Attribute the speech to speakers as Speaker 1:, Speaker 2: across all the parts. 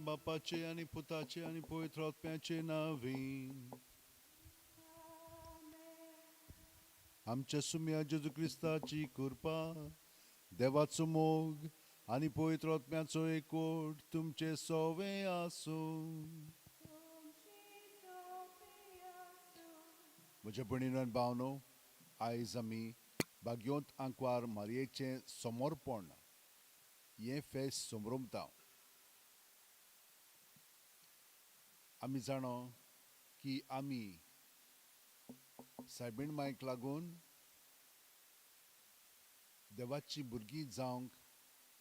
Speaker 1: बापाचे आनी पुताचे आनी पवित्र आत्म्याचे नांवी. आमच्या सुम्या जेजू क्रिस्ताची कृपा, देवाचो मोग आनी पवित्र आत्म्याचो एकवट तुमचे सोवे आसूं. म्हज्या भयणीनो आनी भावनो, आयज आमी भाग्योंत आंकवार मारयेचें समर्पण हें फेस्त समरमता. आमी जाणो की आमी सायबीण मायक लागून देवाची भुरगीं जावंक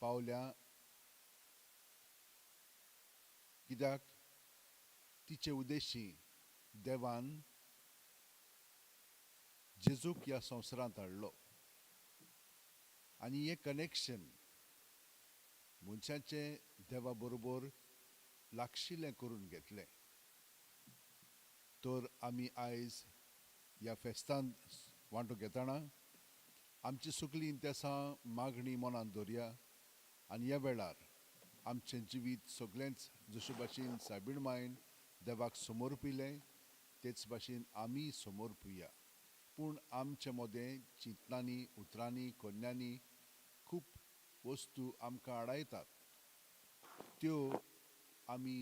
Speaker 1: पावल्या, कित्याक तिचे उद्देशी देवान जेजूक ह्या संवसारांत हाडलो आनी हें कनेक्शन मनशाचें देवा बरोबर लागशिल्लें करून घेतलें. तर आमी आयज ह्या फेस्तांत वांटो घेतना आमची सगळीं इंतेसां मागणी मनांत दवरया आनी ह्या वेळार आमचें जिवीत सगळेंच जशे भाशेन सायबीण मायन देवाक समर्पिलें तेच भाशेन आमी समर्पुया. पूण आमचे मदें चिंतनांनी, उतरांनी, कोन्यांनी खूब वस्तू आमकां आडायतात, त्यो आमी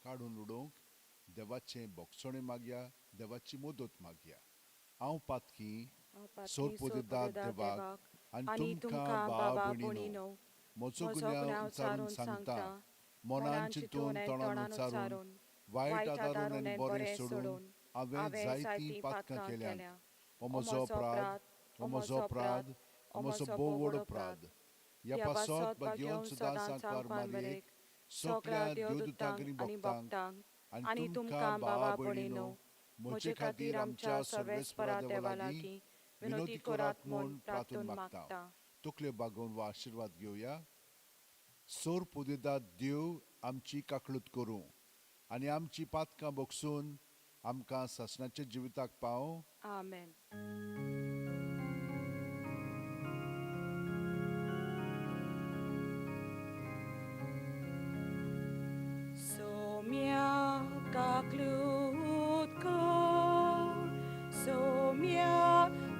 Speaker 1: काडून उडोवंक देवाचें बोगसणें मागया, देवाची मदत मागया. हांव पातकी सोरपोदेदाद देवाक आनी तुमकां भाव भयणीनो म्हजो गुन्यांव उच्चारून सांगता, मनान चिंतून तोंडान उच्चारून, वायट आदारून आनी बरें सोडून हांवें जायतीं पातकां केल्यांत. हो म्हजो अपराध, हो म्हजो अपराध, हो म्हजो भोव व्हड अपराध. ह्या पासत भाग्योन सदां सांकवार मारयेक, सगळ्या देवदूतांक आनी भक्तांक आनी तुमकां भावा भयणीनो म्हजे खातीर आमच्या सर्वेस्परा देवा लागीं विनोती करात म्हूण प्रार्थून मागता. तकल्यो बागोवन वा आशिर्वाद घेवया. सोर पुदेदाद देव आमची काकळूत करूं आनी आमची पातकां बगसून आमकां सासणाच्या जिविताक पाव.
Speaker 2: आमेन. Somia kaklut kor, Somia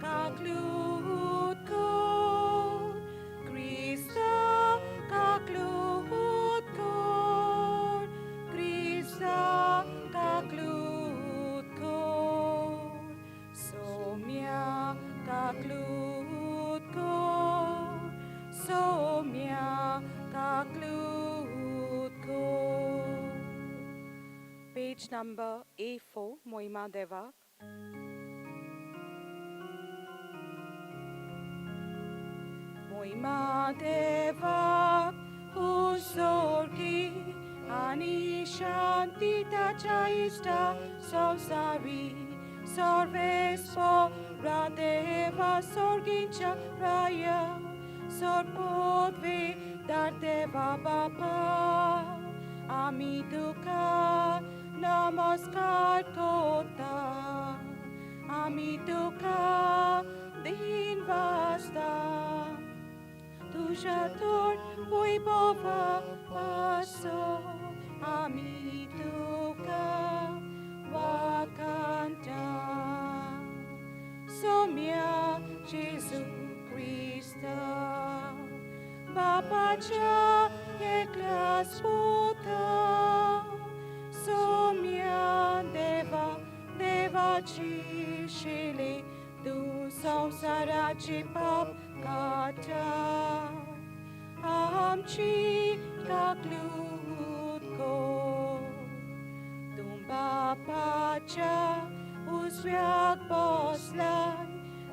Speaker 2: kaklut kor, Krista kaklut kor, Krista kaklut kor, Somia kaklut kor, Somia kaklut kor. Page number A4, Moima Devak. Moima Devak, Usorgi, Ani Shanti Tachaista, Sausari, Sarvespo, Radeva, Sorgincha, Raya, Sorpodvi, Dardeva Bapa, Ami Dukkha, Namaskar Kota, Ami Dukkha, Din Vasta, Tujator, Vaibhava, Paso, Ami Dukkha, Wakanda, Somya, Jesu Christa, Babacha, Eklas Puta, Somya Deva, Devachi Shili, Tu Samsarachi Pap Kata, Amchi Kaklut Ko, Tumba Pacha, Usvyak Boslai,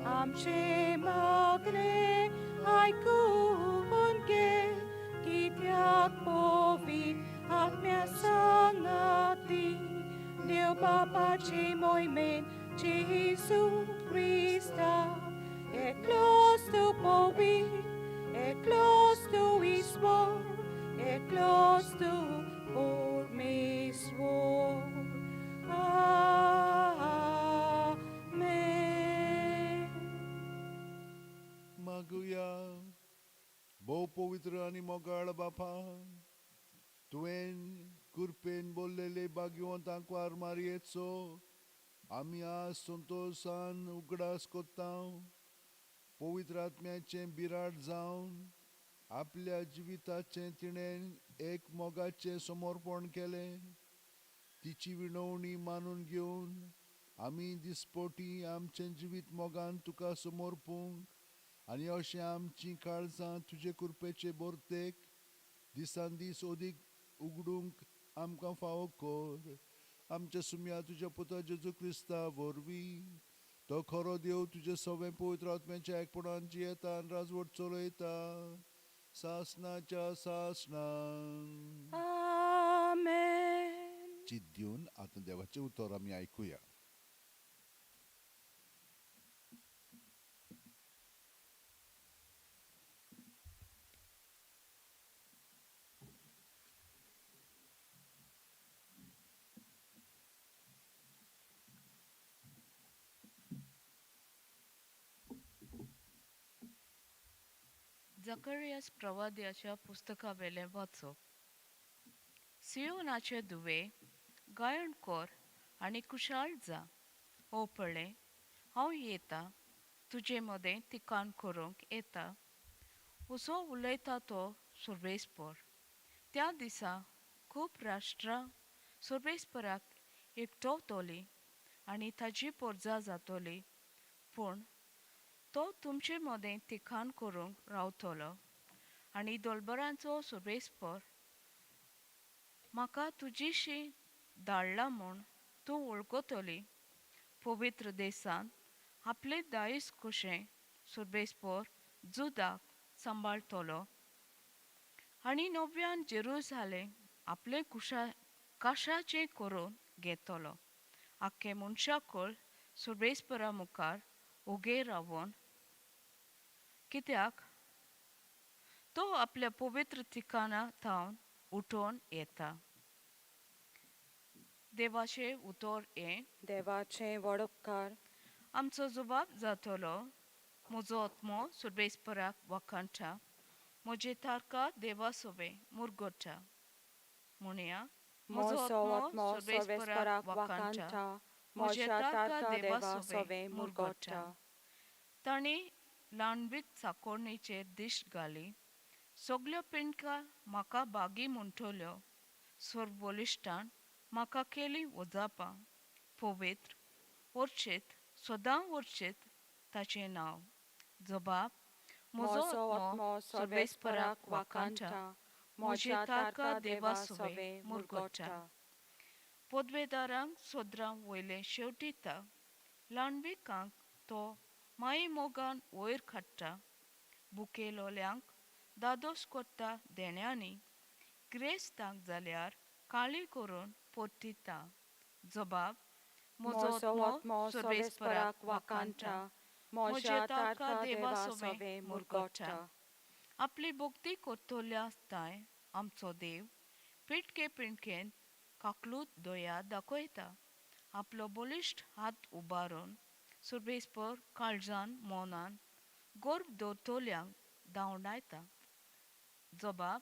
Speaker 2: Amche Magne, Aikun Ge, Kityak Povi, Atmya Sangati, Deo Papachi Moimen, Jesu Christa, Eklos tu Povi, Eklos tu Isvor, Eklos tu Pormesvor. Amen.
Speaker 1: मागुया. भोव पवित्र आनी मोगाळ बापा, तुवें कृपेन बोल्लेले भाग्यवंत आंकवार मारयेचो आमी आज संतोशान उगडास कोत्ता. पवित्र आत्म्याचें बिराड जावन आपल्या जिविताचें तिणें एक मोगाचें समर्पण केलें. तिची विनवणी मानून घेवन आमी दिसपोटी आमचें जिवीत मोगान तुका समर्पूंक आनी अशें आमचीं काळजां तुजे कृपेचे बोरतेक दिसान दीस अदीक उगडूंक आमकां फावो कर. आमच्या सुम्या तुज्या पुता जेजू क्रिस्ता वरवीं तो खरो देव तुजे सवें पवित्र आत्म्याच्या एकपणान जियेता आनी राजवट चलयता सासनाच्या सासनान.
Speaker 2: आमेन.
Speaker 1: चित दिवन आतां देवाचें उतर आमी आयकुया.
Speaker 3: जकरियास प्रवाद्याच्या पुस्तकावेलें वाचप. सियोनाचे दुवे गायन कर आनी कुशाल जा. हो पळय, हांव येता, तुजे मदें तिकान करूंक येता, असो उलयता तो सुर्वेस्पर. त्या दिसा खूब राष्ट्रां सुर्वेस्पराक एकटवतलीं आनी ताजी पोरजा जातली, पूण तो तुमचे मदें तिखान करूंक रावतलो आनी दोलबरांचो सुर्वेस्पर म्हाका तुजीशी धाडला म्हूण तूं वळखतली. पवित्र देसान आपले दायज कशें सुर्वेस्पर जुदाक सांबाळटलो आनी नव्यान जेरुजालेम आपले कुशा काशाचें करून घेतलो. आख्खे मनशाकळ सुर्वेस्परा मुखार उगे रावन, कित्याक तो आपल्या पवित्र ठिकाणा थावन उठोवन येता. देवाचें उतर हें.
Speaker 2: देवाचें वडपकार.
Speaker 3: आमचो जबाब जातलो. म्हजो आत्मो सुर्वेस्पराक वाखाणटा, म्हजे तारका देवा सोबे मुरगोटा. म्हणया,
Speaker 2: म्हजो आत्मो सर्वेस्पराक वाखाणटा, म्हज्या तारका देवा सोबे मुरगोटा.
Speaker 3: तांणी ल्हानवीक चाकोरणीचेर दिश्ट घाली, सगल्यो पिंडका म्हाका बागी म्हणटल्यो. सर्वबलिश्टान म्हाका केली वजापां. पवित्र वर्चेत सदां वर्चेत ताचें नांव. जबाब,
Speaker 2: म्हजो आत्मो सर्वेस्पराक वाखाणटा, म्हज्या तारका देवा सोबे मुरगोटा.
Speaker 3: पदवेदारांक सोदरां वयलें शेवटिता, ल्हानविकांक तो माई मोगान वयर काडटा. बुकेलोल्यांक दादोस कोत्ता देण्यांनी, ग्रेस्तांक जाल्यार काळी करून परतिता. जबाब,
Speaker 2: म्हजो आत्मो सर्वेस्पराक वाखाणटा, म्हज्या तारका देवा सोबे मुरगोटा.
Speaker 3: आपली भक्ती करतल्या ताय आमचो देव पिटके पिंटकेन काकलूत दया दाखयता. आपलो बलिश्ट हात उबारून सुर्वेस्पर काळजान मनान गर्भ दवरतल्यांक धांवडायता. जबाब,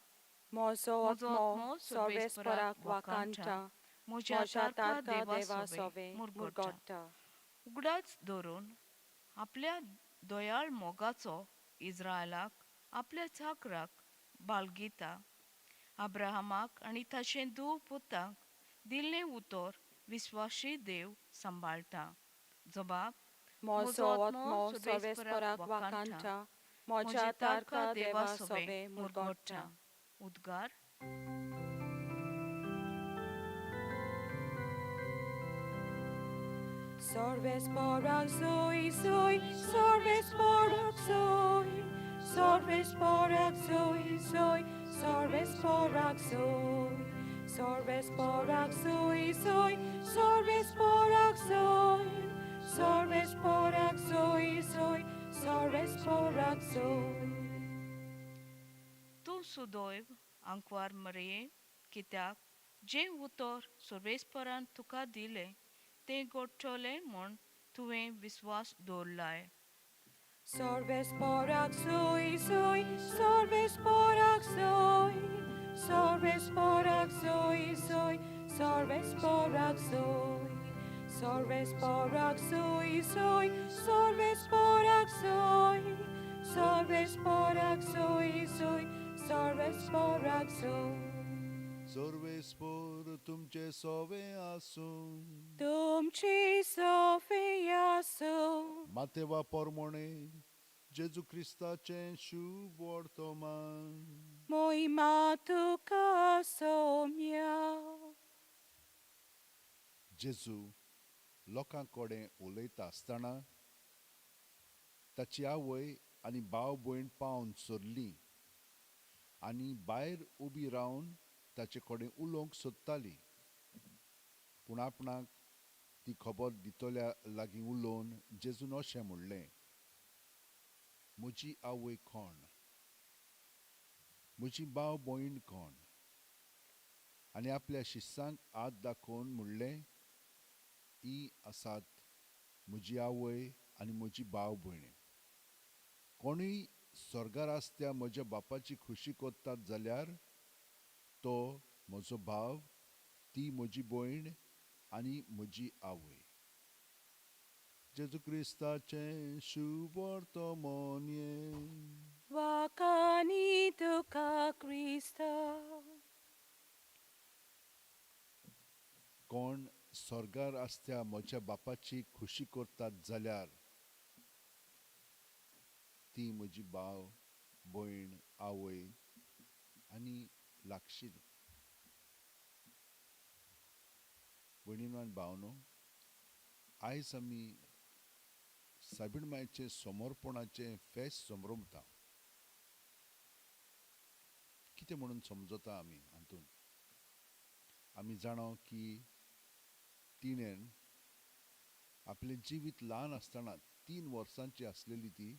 Speaker 2: म्हजो आत्मो सर्वेस्पराक वाखाणटा,
Speaker 3: म्हज्या
Speaker 2: म्हज्या
Speaker 3: तारका
Speaker 2: तारका
Speaker 3: देवा
Speaker 2: देवा
Speaker 3: सोबे
Speaker 2: सोबे
Speaker 3: मुरगोटा.
Speaker 2: मुरगोटा.
Speaker 3: उगडास धरून आपल्या दयाळ मोगाचो इज्रायलाक आपल्या चाकराक बाळगिता. अब्राहमाक आनी ताचे धूव पुतांक दिल्लें उतर विस्वाशी देव सांबाळटा. जबाब,
Speaker 2: म्हजो आत्मो सर्वेस्पराक वाखाणटा, म्हज्या तारका देवा सोबे मुरगोटा.
Speaker 3: उद्गार.
Speaker 2: सर्वेस्पराक सोय सोय, सर्वेस्पराक सोय, सर्वेस्पराक सोय सोय, सर्वेस्पराक सोय, सर्वेस्पराक सोय सोय, सर्वेस्पराक सोय, सर्वेस्पराक सोय सोय, सर्वेस्पराक सोय.
Speaker 3: तूं सुदैव आंकवार मरये, कित्याक जें उतर सुर्वेस्परान तुका दिलें तें घडटलें म्हूण तुवें विस्वास दवरलाय.
Speaker 2: सर्वेस्पराक सोय सोय, सर्वेस्पराक सोय, Sorvesporak Zoe Zoe, Sorvesporak Zoe, Sorvesporak Zoe Zoe, Sorvesporak Zoe, Sorvesporak Zoe Zoe, Sorvesporak Zoe.
Speaker 1: सर्वेस्पोर तुमचे सोवे आसूं.
Speaker 2: तुमची सोफिया सो.
Speaker 1: मातेवा पोरमोणे जेजू क्रिस्ताचें शुभ वर्तमान.
Speaker 2: मोहिमा तुका सोम्या.
Speaker 1: जेजू लोकां कडेन उलयता आसतना ताची आवय आनी भाव भयण पावन सरलीं आनी भायर उबी रावन ताचे कडेन उलोवंक सोदताली. पूण आपणाक ती खबर दितल्या लागीं उलोवन जेजून अशें म्हणलें, म्हजी आवय कोण, म्हजी भाव भयण कोण? आनी आपल्या शिस्सांक हात दाखोवन म्हणलें, ही आसात म्हजी आवय आनी म्हजी भाव भयणी. कोणूय स्वर्गार आसत्या म्हज्या बापाची खुशी करतात जाल्यार तो म्हजो भाव, ती म्हजी भयण आनी म्हजी आवय. जेजू क्रिस्ताचें शुभ वर्तमान.
Speaker 2: वाखाणी तुका क्रिस्ता.
Speaker 1: कोण स्वर्गार आसत्या म्हज्या बापाची खुशी करतात जाल्यार ती म्हजी भाव भयण आवय आनी लागशिली. भयणीनो आनी भावनो, आयज आमी सायबीण मायचें समर्पणाचें फेस्त समरमता. कितें म्हणून समजता आमी हातूंत? आमी जाणा की तिणें आपलें जिवीत ल्हान आसतना 3 वर्सांची आसलेली ती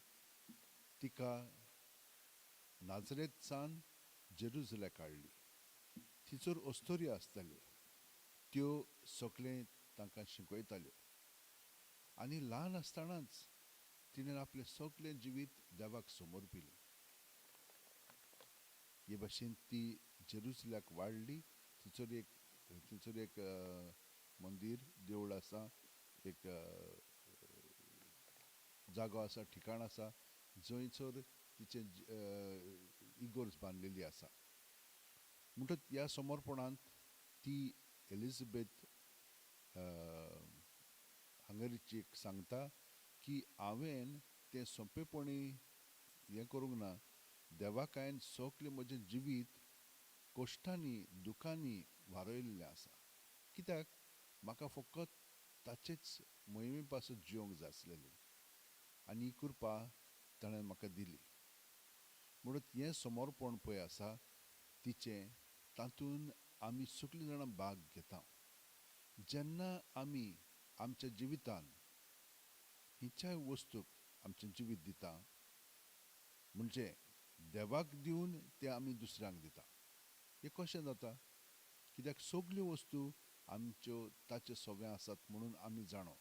Speaker 1: तिका नाजरेतसान जेरुजलेक हाडली. थंयसर अस्तोरी आसताल्यो, त्यो सगळें तांकां शिकयताल्यो आनी ल्हान आसतनाच तिणें आपलें सगळें जिवीत देवाक समर्पिलें. हे भाशेन ती जेरुजल्याक वाडली. थंयसर एक मंदीर देवूळ आसा, एक जागो आसा, ठिकाण आसा जंयसर तिचें इगोर्ज बांदलेली आसा. म्हणटच ह्या समर्पणांत ती एलिझाबेथ हांगेरीची सांगता की हांवें तें सोंपेपणी हें करूंक ना, देवाक हांवें सगळें म्हजें जिवीत कश्टांनी दुखांनी वारयल्लें आसा. कित्याक म्हाका फकत ताचेच मोहिमे पासून जिवंक जाय आसलेलें आनी ही कृपा ताणें म्हाका दिली. म्हणून हें समर्पण पळय आसा तिचें, तातूंत आमी सगळीं जाणां भाग घेता. जेन्ना आमी आमच्या जिवितान हिच्याय वस्तूक आमचें जिवीत दिता, म्हणजे देवाक दिवन तें आमी दुसऱ्यांक दिता. हें कशें जाता? कित्याक सगल्यो वस्तू आमच्यो ताचे सगळें आसात म्हणून आमी जाणो.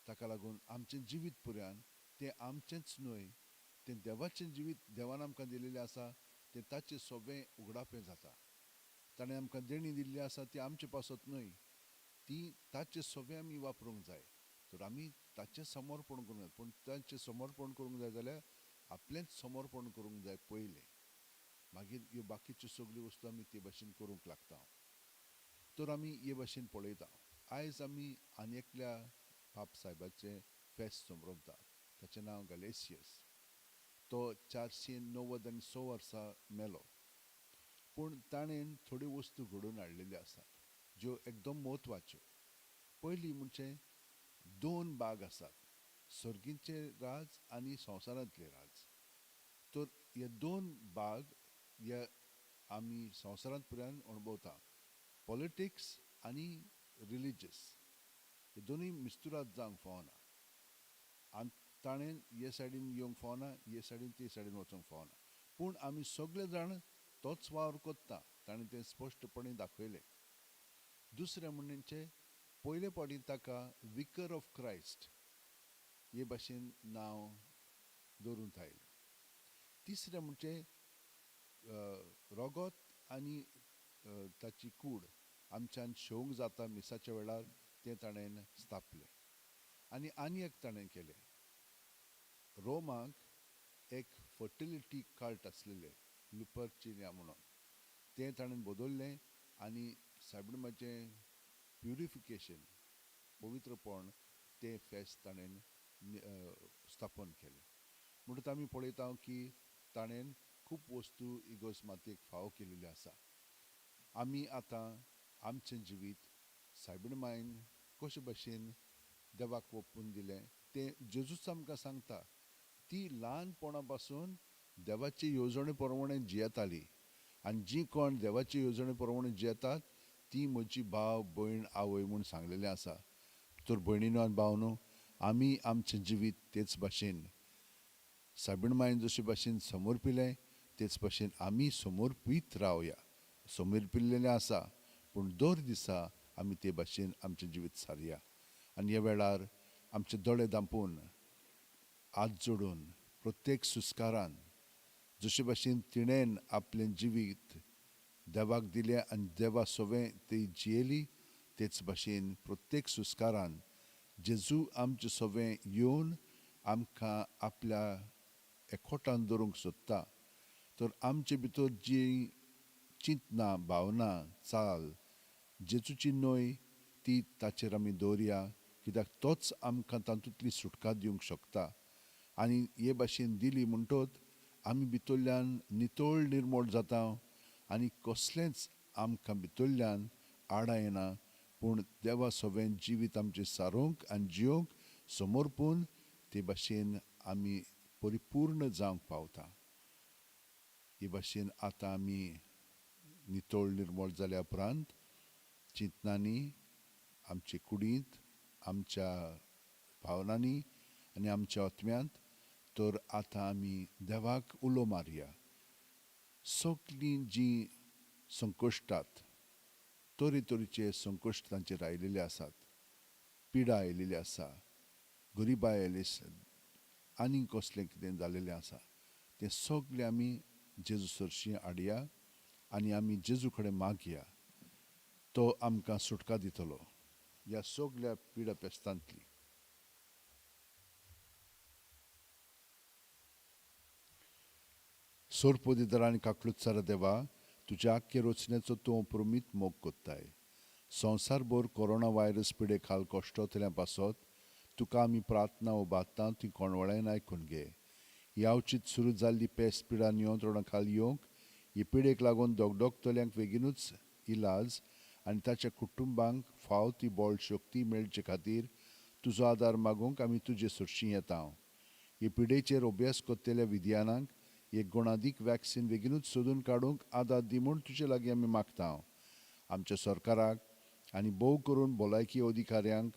Speaker 1: ताका लागून आमचें जिवीत पुरान तें आमचेंच न्हय, तें देवाचें जिवीत देवान आमकां दिलेलें आसा, तें ताचें सगळें उगडापें जाता. ताणें आमकां देणी दिल्ली आसा ती आमचे पासत न्हय, ती ताचें सगळें आमी वापरूंक जाय. तर आमी ताचें समर्पण करूंक जाय. पूण ताचें समर्पण करूंक जाय जाल्यार आपलेंच समर्पण करूंक जाय पयलें, मागीर ह्यो बाकीच्यो सगल्यो वस्तू आमी ते भाशेन करूंक लागता. तर आमी हे भाशेन पळयता. आयज आमी आनी एकल्या पाप सायबाचें फेस्त समरमता, ताचें नांव गलेसियस. तो 496 वर्सां मेलो. पूण ताणें थोड्यो वस्तू घडोवन हाडलेल्यो आसात ज्यो एकदम म्हत्वाच्यो. पयली म्हणजे 2 भाग आसात, सर्गीचे राज आनी संवसारांतले राज. तर हे 2 भाग हे आमी संवसारांत पुराय अणभवता, पॉलिटिक्स आनी रिलिजियस. हे दोनूय मिस्तुरात जावंक फावना. आनी ताणें हे सायडीन येवंक फावना, हे सायडीन ते सायडीन वचूंक फावना. पूण आमी सगळे जाण तोच वावर करता, ताणें तें स्पश्टपणी दाखयलें. दुसरें म्हणजे पयले फावटी ताका विकर ऑफ क्रायस्ट हे भाशेन नांव दवरूंक आयलें. तिसरें म्हणजे रगत आनी ताची कूड आमच्यान शेवंक जाता मिसाच्या वेळार तें ताणें स्थापलें. आनी आनी एक ताणें केलें, रोमाक एक फर्टिलिटी कल्ट आसलेलें लुपर्चिनिया म्हणून, तें ताणें बदललें आनी सायबिणमाचें प्युरिफिकेशन पवित्रपण तें फेस्त ताणें स्थापन केलें. म्हणटच आमी पळयता की ताणें खूब वस्तू इगर्ज मातयेक फावो केलेल्यो आसा. आमी आतां आमचें जिवीत सायबीण मायन कशे भशेन देवाक ओंपून दिलें तें जेजूच आमकां सांगता. ती ल्हानपणा पासून देवाचे येवजणे प्रमाणे जियेताली आनी जी कोण देवाचे येवजणे प्रमाणे जियेतात ती म्हजी भाव भयण आवय म्हूण सांगलेलें आसा. तर भयणीनो आनी भावनो, आमी आमचें जिवीत तेच भाशेन सायबीण मायन जशे भाशेन समर्पिलें तेच भाशेन आमी समर्पीत रावया. समर्पिल्लेलें आसा पूण दर दिसा आमी ते भाशेन आमचें जिवीत सारया. आनी ह्या वेळार आमचे दोळे धांपून हात जोडून प्रत्येक सुस्कारान जशे भाशेन तिणेन आपलें जिवीत देवाक दिलें आनी देवा सोवें ती जियेली तेच भाशेन प्रत्येक सुस्कारान जेजू आमचे सोवें येवन आमकां आपल्या एकवटान दवरूंक सोदता. तर आमचे भितर जी चिंतना भावना चाल जेजूची न्हय ती ताचेर आमी दवरया, कित्याक तोच आमकां तातूंतली सुटका दिवंक शकता. आनी हे भाशेन दिली म्हणटत आमी भितरल्यान नितळ निर्मळ जाता आनी कसलेंच आमकां भितरल्यान आडा येना, पूण देवा सोवें जिवीत आमचें सारोवंक आनी जियोवंक समर्पून ते भाशेन आमी परिपूर्ण जावंक पावता. हे भाशेन आतां आमी नितळ निर्मळ जाल्या उपरांत चिंतनांनी आमचे कुडींत आमच्या भावनांनी आनी आमच्या आत्म्यांत तर आतां आमी देवाक उलो मारया. सगळीं जीं संकश्टात तरेतरेचे संकश्ट तांचेर आयिल्ले आसात, पिडा आयिल्ली आसा, गरिबाय आयिल्ली, आनी कसलें कितें जालेलें आसा तें सगळें आमी जेजू सरशीं हाडया आनी आमी जेजू कडेन मागया, तो आमकां सुटका दितलो ह्या सगळ्या पिडा पेस्तांतली. सोरपोदिदार आनी काकलुत्सारा देवा, तुज्या आख्खे रचनेचो तूं प्रमीत मोग कोत्ताय. संवसारभर कोरोना व्हायरस पिडे खाल कश्टतल्या पासत तुका आमी प्रार्थना उबारता ती कोणवळ्यान आयकून घे. ही अवचीत सुरू जाल्ली पेस्ट पिडा नियंत्रणा खाल येवंक ही पिडेक लागून दगदगतल्यांक बेगीनूच इलाज आनी ताच्या कुटुंबांक फाव ती बळ शक्ती मेळचे खातीर तुजो आदार मागूंक आमी तुजे सरशीं येता. हे पिडेचेर अभ्यास करतल्या विज्ञानांक एक गुणादीक वॅक्सिन बेगीनूच सोदून काडूंक आदार दी म्हूण तुजे लागीं आमी मागता. आमच्या सरकाराक आनी भोव करून भलायकी अधिकाऱ्यांक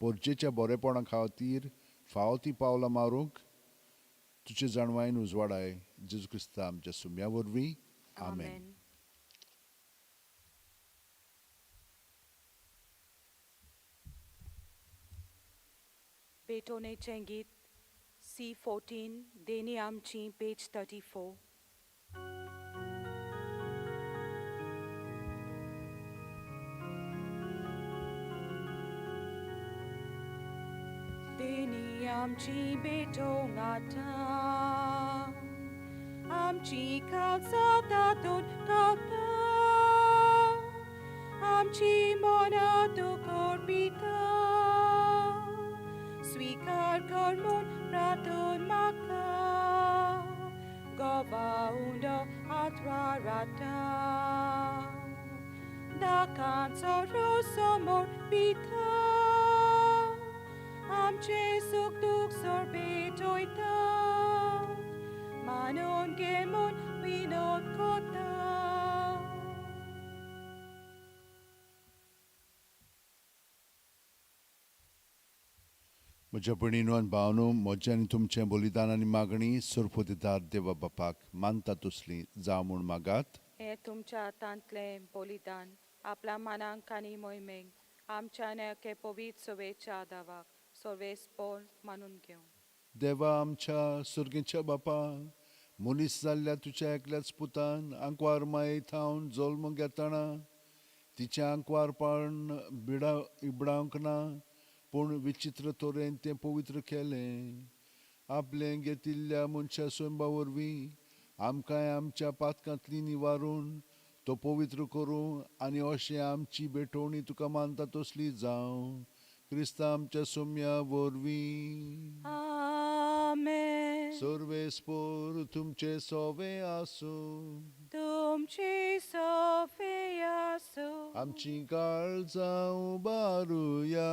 Speaker 1: परजेच्या बरेपणा खातीर फावो ती पावलां मारूंक तुजे जाणवायेन उजवाडाय. जेजू क्रिस्ता आमच्या सुम्या वरवीं, आमेन.
Speaker 2: पेटोनेचें गीत C14 देणी आमची, पेज 34. देणी आमची भेटोवंक आतां, आमची खालसा तातूंत घालता, आमची मनां तुका अर्पिता, स्वीकार कर म्हूण प्रार्थन म्हाका, गोवा उंडो आत्राराता, दाकांचो रोस समर्पिता, आमचें सूख दूख सोरबेटयता, मानून घे म्हूण विनोद कोता.
Speaker 1: म्हज्या भयणीनो आनी भावनो, म्हजें आनी तुमचें बलिदान आनी मागणी सरपोदिदार देवा बापाक मानता तसली जावं म्हूण मागात.
Speaker 2: हें तुमच्या हातांतलें बलिदान आपल्या मनाक आनी मोहिमेक आमच्या एके पवित्र सवेच्या दावाक सर्वेस्पोर मानून घेवं.
Speaker 1: देवा आमच्या सर्गेच्या बापा, मनीस जाल्ल्या तुज्या एकल्याच पुतान आंकवार माये थावन जल्म घेतना तिचें आंकवारपण बिडा इबडावंक ना, पूण विचित्र तरेन तें पवित्र केलें. आपलें घेतिल्ल्या मनशा स्वयंबा वरवीं आमकांय आमच्या पातकांतली निवारून तो पवित्र करूं आनी अशें आमची भेटवणी तुका मानता तसली जावं, क्रिस्ता आमच्या सोम्या वरवीं.
Speaker 2: आमेन.
Speaker 1: सर्वेस्पोर तुमचे सोवे आसूं.
Speaker 2: तुमची सोफे आसूं.
Speaker 1: आमची काळजां उबारुया.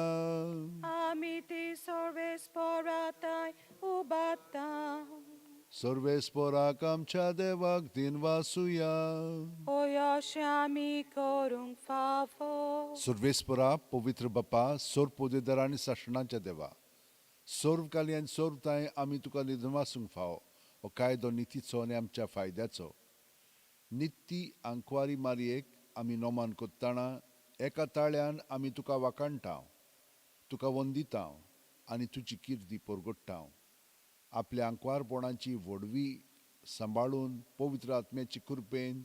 Speaker 2: आमी ती सर्वेस्पोराताय उबाता.
Speaker 1: सर्वेस्पोराक आमच्या देवाक दिनवासुया.
Speaker 2: होय अशें आमी करूंक फावो.
Speaker 1: सर्वेस्परा, पवित्र बापा, सर्व पोदेदार आनी सासणाच्या देवा, सर्व काली आनी सर्व तांय आमी तुका निदवासूंक फावो हो कायदो नितीचो आनी आमच्या फायद्याचो. नित्ती आंकवारी मारयेक आमी नोमान कोत्ताना एका ताळ्यान आमी तुका वाखाणटा, तुका वंदिता आनी तुजी किर्ती परगट्टा. आपल्या आंकवारपणाची व्हडवी सांबाळून पवित्र आत्म्याची कृपेन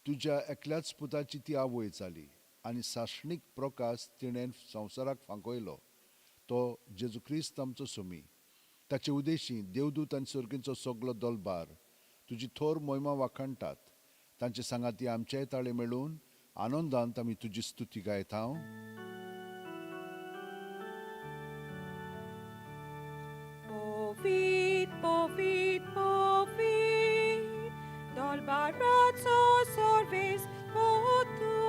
Speaker 1: तुज्या एकल्याच पुताची ती आवय जाली आनी सासणीक प्रकाश तिणें संवसाराक फांकयलो, तो जेजू क्रिस्त आमचो सोमी. ताचे उदेशी देवदूत आनी सर्गींचो सगलो दलबार तुजी थोर मोहिमा वाखाणटात. तांचे सांगाती आमचेय ताळे मेळून आनंदांत आमी तुजी स्तुती गायता.
Speaker 2: Povit, povit, povit, dol barazzo sorves potu,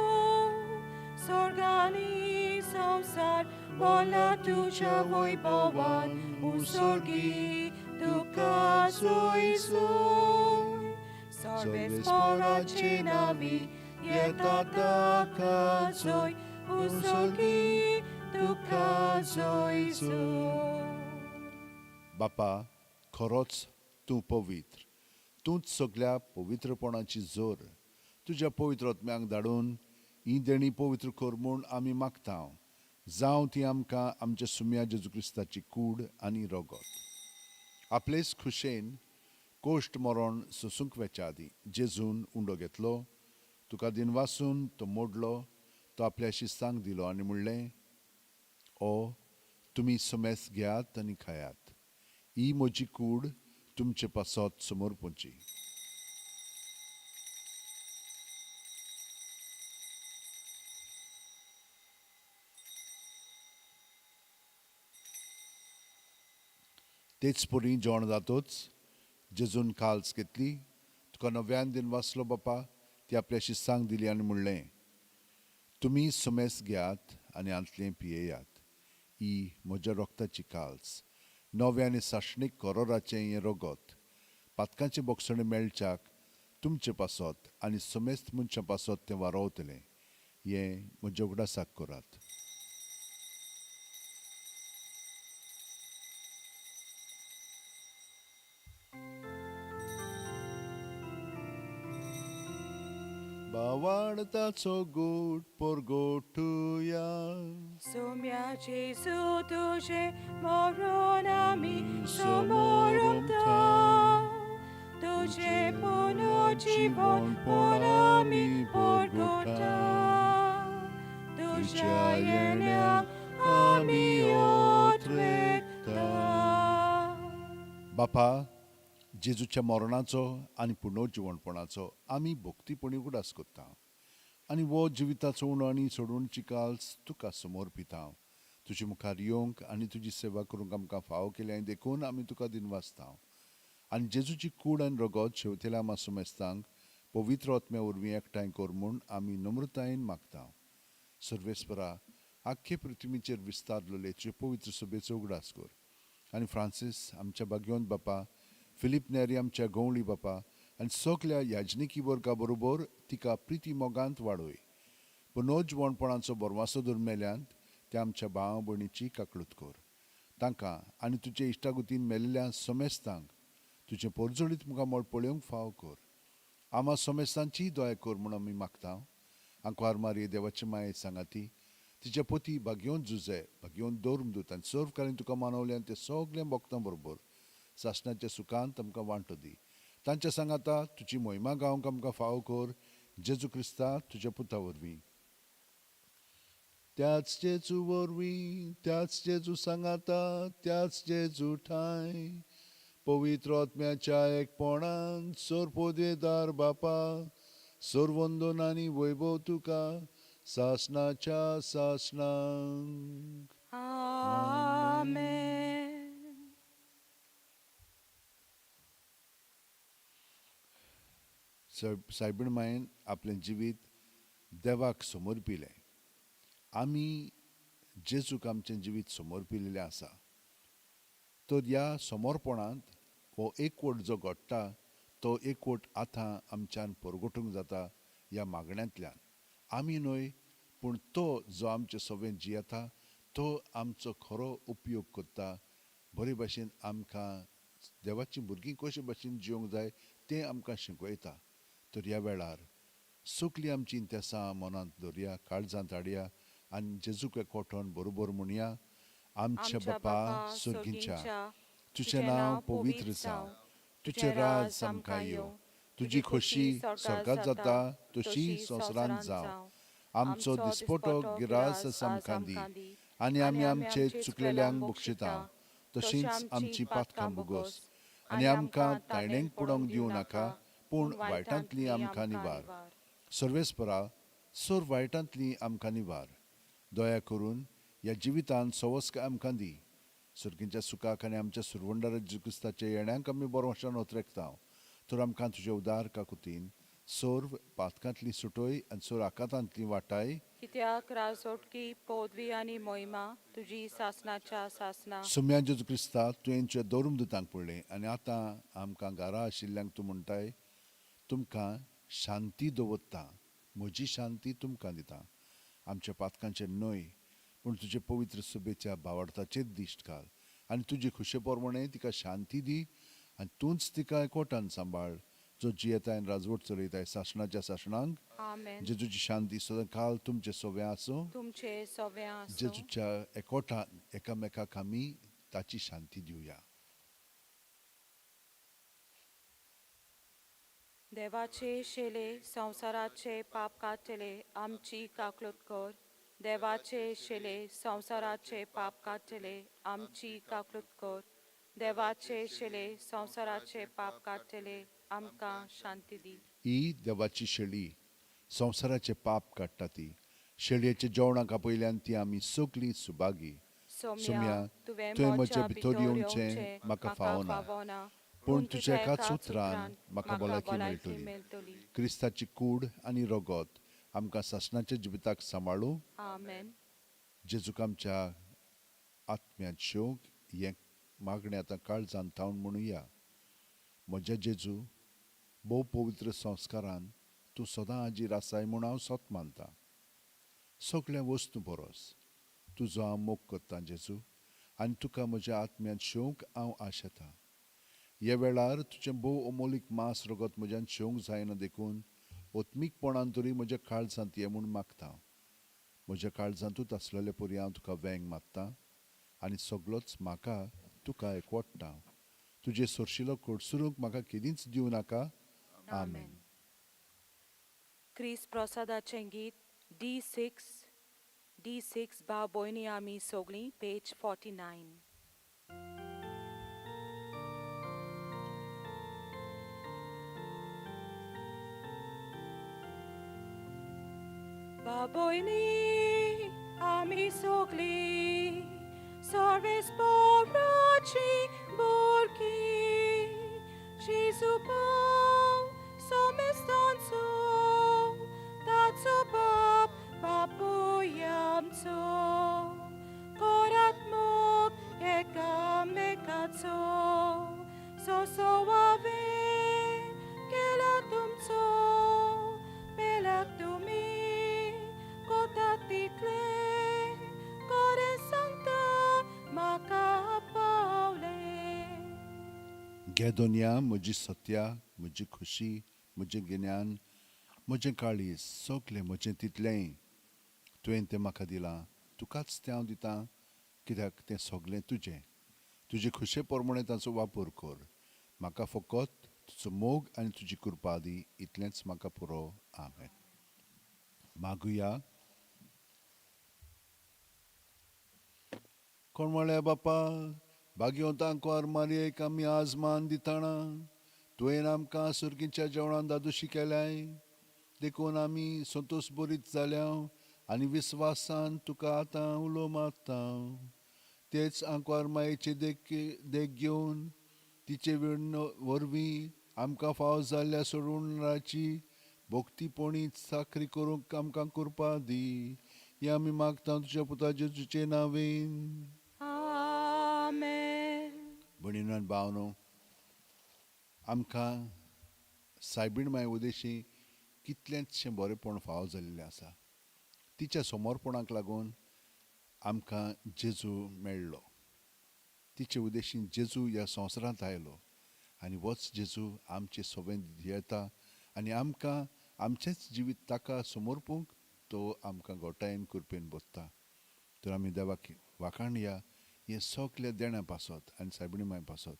Speaker 2: sorgani samsar, bola tuja vojbovan, usorgi tuka soi soi, sorves porace navi, yetata kazoi, usorgi tuka soi soi.
Speaker 1: बापा, खरोच तूं पवित्र, तूंच सगल्या पवित्रपणाची जोर. तुज्या पवित्र आत्म्यांक धाडून ही देणी पवित्र कर म्हूण आमी मागता. जावं ती आमकां आमच्या सुम्या जेजू क्रिस्ताची कूड आनी रगत. आपलेच खुशेन कोश्ट मरण सोसूंक वेच्या आदीं जेजून उंडो घेतलो, तुका दिनवासून तो मोडलो, तो आपल्या शिस्तांक दिलो आनी म्हणलें, ओ तुमी समेस घेयात आनी खायात, ही म्हजी कूड तुमचे पासत समर्पणची. तेच परी जेवण जातोच जेजून काल्स घेतली, तुका नव्यान दिन वाचलो बापा, ती आपल्या शिस्तांक दिली आनी म्हणलें, तुमी समेस घेयात आनी हांतलें पियेयात, ही म्हज्या रक्ताची काल्स, नवें आनी सासणीक करोराचें हें रगत, पातकांचें बोगसणें मेळच्याक तुमचे पासत आनी समेस्त मनशां पासत तें वारोवतलें, हें म्हज्या उगडासाक करात. बावाडताचो गोट परगोटुया.
Speaker 2: सोम्या जेजू तुजें मरण आमी समोरमता, तुजें पुनर्जीवनपण आमी परगटा, तुज्या येण्याक आमी ओतरेता.
Speaker 1: बापा, जेजूच्या मरणाचो आनी पुनर्जिवणपणाचो आमी भक्तीपणी उगडास करता आनी हो जिविताचो उणो आनी सोडवणची काल्स तुका समर्पिता. तुजे मुखार येवंक आनी तुजी सेवा करूंक आमकां फावो केल्या देखून आमी तुका दिनवासता. आनी जेजूची कूड आनी रगत शेवतेल्या आमा सुमेस्तांक पवित्र आत्म्या वरवीं एकठांय कर म्हूण आमी नम्रतायेन मागता. सर्वेस्परा, आख्खे पृथ्वीचेर विस्तारलेले तुजे पवित्र सभेचो उगडास कर आनी फ्रांसीस आमच्या भाग्यवंत बापा, फिलीप नेरी आमच्या गवळी बापा आनी सगल्या याजनिकी वर्गा बरोबर तिका प्रिती मोगांत वाडय. पुनर्जिवणपणाचो बरवासो धरून मेल्यांत त्या आमच्या भाव भयणीची काकळूत कर. तांकां आनी तुजे इश्टागुतीन मेल्ल्या समेस्तांक तुजें पोरजोळीत मुखामळ पळोवंक फाव कर. आमा समेस्तांचीय दया कर म्हूण आमी मागता. आंकवार मारये देवाची माये सांगाती तिच्या पोती भाग्योवन जुजे भाग्योवन दवरून आनी सर्व कालीन तुका मानवल्यान ते सगळें भक्तां बरोबर सासणाच्या सुखांत आमकां वांटो दी. तांच्या सांगाता तुजी मोहिमा गावंक आमकां फावो कर जेजू क्रिस्ता तुज्या पुता वरवीं. त्याच जेजू वरवीं, त्याच जेजू सांगाता, त्याच जेजू ठांय, पवित्र आत्म्याच्या एकपणान सोरपोदेदार बापा, सोरवंदन आनी वैभव तुका सासणाच्या सासणांक.
Speaker 2: आमेन.
Speaker 1: सायबीण मायेन आपलें जिवीत देवाक समर्पिलें. आमी जेजूक आमचें जिवीत समर्पिल्लें आसा. तर ह्या समर्पणांत हो एकवट जो घडटा तो एकवट आतां आमच्यान परगटूंक जाता ह्या मागण्यांतल्यान. आमी न्हय, पूण तो जो आमचे सवें जियेता तो आमचो खरो उपयोग करता. बरे भाशेन आमकां देवाचीं भुरगीं कशे भाशेन जिवंक जाय तें आमकां शिकयता. तर ह्या वेळार सगलीं आमचीं इंतेसां मनांत दवरया, काळजांत हाडया आनी जेजूक एकवटोन बरोबर म्हणया. आमच्या बापा सर्गींच्या, तुजें नांव पवित्र जावं, तुजें राज आमकां येवं, तुजी खोशी स्वर्गांत जाता तशी संवसारांत जावं. आमचो दिसपटो गिरास आमकां दी आनी आमी आमचे चुकलेल्यांक बक्षिता तशींच आमची पातकां भोगोस आनी आमकां तायणेंक पडोवंक दिवं नाका, पूण वायटांतली आमकां निवार. सर्वेस्परा, सोर वायटांतली आमकां निवार. दया करून ह्या जिवितांत सवस्क आमकां दी. सर्गींच्या सुखाक आनी आमच्या सुरवंडार जेजू क्रिस्ताच्या येण्यांक आमी बरोवशान ओतरेकता. तर आमकां तुजे उदार काकुतीन सर्व पातकांतली सुटय आनी सर्व आकांतांतली वाटाय.
Speaker 2: कित्याक राजोटकी, पदवी आनी मोहिमा तुजी सासणाच्या सासना.
Speaker 1: सुम्या जेजू क्रिस्ता, तुवें तुज्या दवरून दुतांक पडलें आनी आतां आमकां घरा आशिल्ल्यांक तूं म्हणटाय, तुमकां शांती दवरता, म्हजी शांती तुमकां दिता. आमच्या पातकांचेर न्हय, पूण तुजे पवित्र सभेच्या भावार्थाचेर दिश्ट घाल आनी तुजी खुशे प्रमाणे तिका शांती दी आनी तूंच तिका एकवटान सांबाळ, जो जियेताय आनी राजवट चलयताय सासणाच्या सासणांक.
Speaker 2: आमेन.
Speaker 1: जेजूची शांती सदांकाल तुमचे सवें आसूं.
Speaker 2: तुमचे सवें आसूं.
Speaker 1: जेजूच्या एकवटान एकामेकाक आमी ताची शांती दिवया.
Speaker 2: देवाचे शेले, संवसाराचे पाप काडटले, आमची काकलूत कर. देवाचे शेले, संवसाराचे पाप काडटले, आमची काकलूत कर. देवाचे शेले, संवसाराचे पाप काडटले, आमकां शांती दी.
Speaker 1: ही देवाची शेळी संवसाराचे पाप काडटा. ती शेळयेच्या जेवणाक आपयल्यान ती आमी सगळीं सुभागी.
Speaker 2: सोम्या, तुवें म्हज्या भितर येवचें म्हाका फावना,
Speaker 1: पूण तुज्या एकाच उतरान म्हाका भलायकी मेळटली. क्रिस्ताची कूड आनी रगत आमकां सासणाच्या जिविताक सांबाळूं.
Speaker 2: आमेन.
Speaker 1: जेजूक आमच्या आत्म्यांत शेवंक हें मागणें आतां काळजांत थावन म्हणुया. म्हज्या जेजू, भोव पवित्र संस्कारान तूं सदां हाजीर आसाय म्हूण हांव सत मानतां. सगळ्या वस्तू परस तुजो हांव मोग करतां जेजू, आनी तुका म्हज्या आत्म्यांत शेवंक हांव आशेतां. ह्या वेळार तुजें भोव अमोलीक मांस रगत म्हज्यान शेवंक जायना, देखून ओत्मीकपणान तरी म्हज्या काळजांत ये म्हूण मागता. म्हज्या काळजांतूच आसलेले परी हांव तुका वेंग मारता आनी सगलोच म्हाका तुका एकवटता. तुजे सोरशिलो कडसरूंक म्हाका केदींच दिवं नाका. आमेन.
Speaker 2: क्रिस्त प्रसादाचें गीत D6, D6. भाव भयणी आमी सगळीं, पेज 49. भाव भयणी आमी सगळीं सर्वेस्पराची भुरगीं, जेजू पाव समेस्तांचो, ताचो बाप बापूय आमचो, करात मोग एकामेकाचो, ससो हांवें केला तुमचो, पेल्याक तुमी कोता तितले खरें सांगता म्हाका पावले.
Speaker 1: घे दोनया म्हजी सत्या, म्हजी खुशी, म्हजें गिन्यान, म्हजें काळीज, सगलें म्हजें तितलेंय तुवें तें म्हाका दिलां. तुकाच तें हांव दितां, कित्याक तें सगलें तुजें. तुजे खुशे प्रमाणे ताचो वापर कर. म्हाका फकत तुजो मोग आनी तुजी कृपा दी, इतलेंच म्हाका पुरो. आमेन. मागुया. कोण म्हळ्या बापा, भाग्यवंत आंकवार मारयेक आमी आज मान दिताना तुवें आमकां सुर्गीच्या जेवणान दादोशी केल्याय, देखून आमी संतोश बरीत जाल्या आनी विस्वासान तुका आतां उलो मारता. तेच आंकवार मायेचे देख देख घेवन तिचे वरवीं आमकां फाव जाल्ल्या सोडूनाची भोक्तीपणी चाकरी करूंक आमकां कृपा दी. हें आमी मागता तुज्या पुता जेजूचे नांवेन.
Speaker 2: आमेन.
Speaker 1: भयणीनो आनी भावनो, आमकां सायबीण माय उदेशी कितलेंचशें बरेंपण फावो जाल्लें आसा. तिच्या समर्पणाक लागून आमकां जेजू मेळ्ळो. तिचे उदेशीन जेजू ह्या संवसारांत आयलो आनी वच जेजू आमचे सोबेन येता आनी आमकां आमचेंच जिवीत ताका समर्पूंक तो आमकां गोटायेन कृपेन बसता. तर आमी देवाक वाखाणया हें सगळें देण्या पासत आनी सायबिणी माय पासत.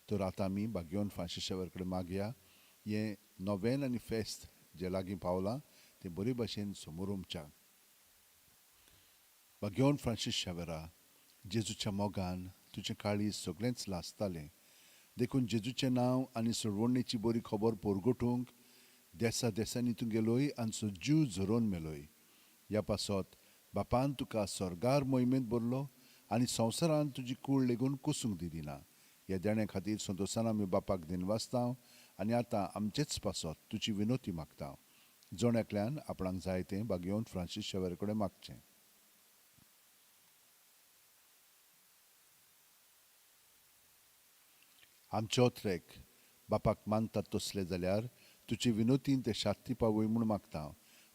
Speaker 1: तर आतां आमी भाग्यवन फ्रांसीस शेवर कडेन मागया हें नोवेन आनी फेस्त जें लागीं पावलां तें बरे भाशेन समोर. भाग्यवन फ्रांसीस शेवरा, जेजूच्या मोगान तुजें काळीज सगळेंच लासतालें, देखून जेजूचें नांव आनी सोडवणेची बरी खबर परगटूंक देसा देसांनी तूं गेलोय आनी सजीव झरोवन मेलोय. ह्या पासत बापान तुका स्वर्गार मोहिमेंत भरलो आनी संवसारान तुजी कूळ लेगून कुसूंक दिली ना. ह्या देण्या खातीर संतोशान आमी बापाक दिनवासता आनी आतां आमचेच पासत तुजी विनोती मागता. जण एकल्यान आपणाक जाय तें भाग्यवंत फ्रांसीस शेवर कडेन मागचें. आमचे ओत्रेक बापाक मानतात तसले जाल्यार तुजे विनोतीन ते शाती पावय म्हूण मागता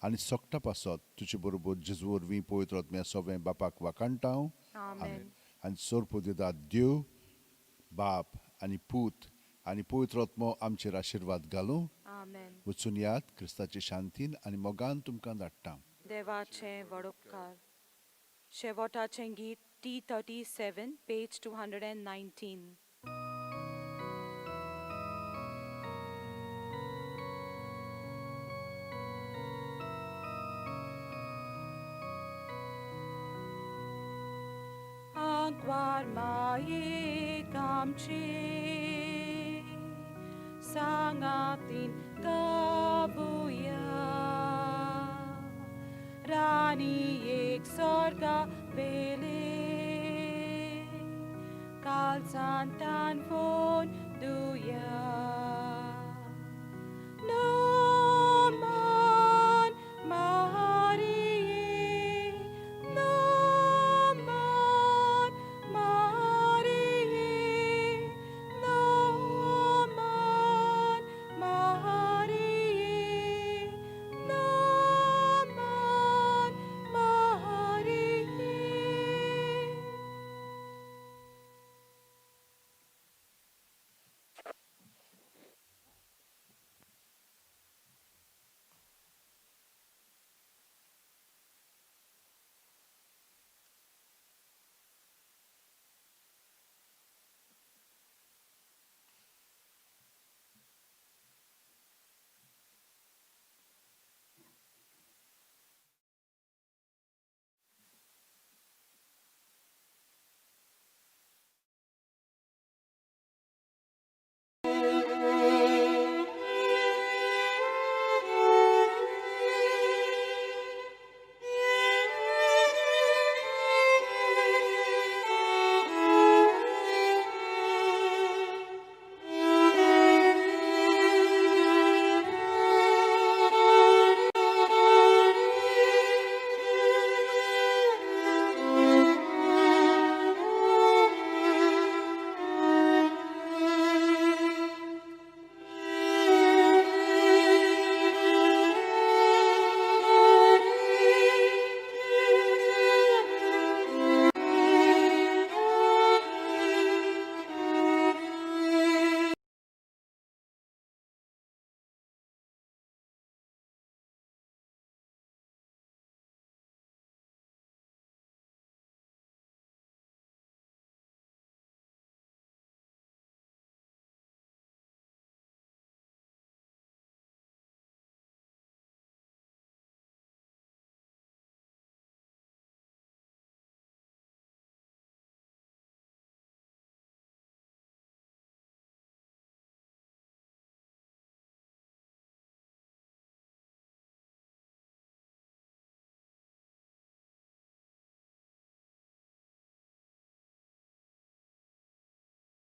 Speaker 1: आनी सोकटा पासत तुजे बरोबर जेजू वरवीं पवित्र आत्म्या सोवें बापाक वाखाणटा.
Speaker 2: आमेन.
Speaker 1: आनी सोरपो देव बाप आनी पूत आनी पवित्र आत्मो आमचेर आशिर्वाद घालूं.
Speaker 2: आमेन.
Speaker 1: वचून यात क्रिस्ताचे शांतीन आनी मोगान तुमकां धाडटा.
Speaker 2: देवाचें वडोपकार. शेवटाचें गीत T37 page 219. आंकवार मायेक आमचे सांगातीन गावया, राणी एक स्वर्गा वेले कालसान तान फोन दुया.